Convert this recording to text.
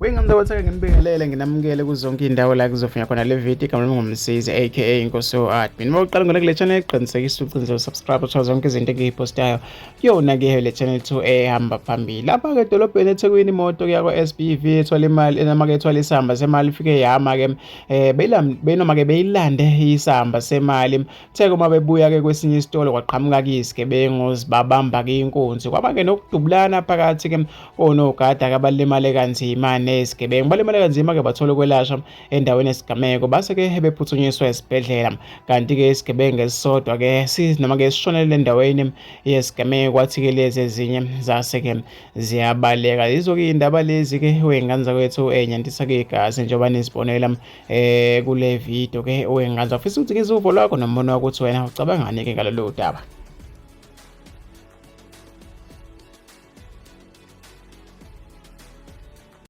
Wengane wathaka nginibingelele nginamukele kuzonke indawo la kuzofunya khona le video. Igama lami nguMsizi aka Inkosi Admin. Uma uqala ngona kule channel, qinisekisa ucinze usubscribe, uthola zonke izinto engiyipostayo kuyona ke le channel 2 ehamba phambili. Lapha ke edolobheni eThekwini, imoto kuya kwa-SBV ethwala imali noma ke ethwala isamba semali ifike yama ke, benoma ke beyilande isamba semali. Kuthe uma bebuya ke kwesinye isitolo, kwaqhamuka ke izigebengu, zibabamba ke inkunzi, kwaba ke nokudubulana phakathi ke onogada ke abalimale kanzima nezigebengu. Balimale kanzima ke, bathola ukwelashwa endaweni yesigameko, base ke bephuthunyiswa esibhedlela. Kanti ke isigebengu esisodwa ke noma ke sishonele endaweni yesigameko, kwathi ke lezi ezinye zase ke ziyabaleka. Yizo-ke iy'ndaba lezi ke, wey'ngane zakwethu, ey'nyantisa ke igazi njengoba nizibonela kule video ke. Wey'ngane, zafisa ukuthi ngizwe uvo lwakho nombono wakho ukuthi wena ucabangani ke ngalolu daba.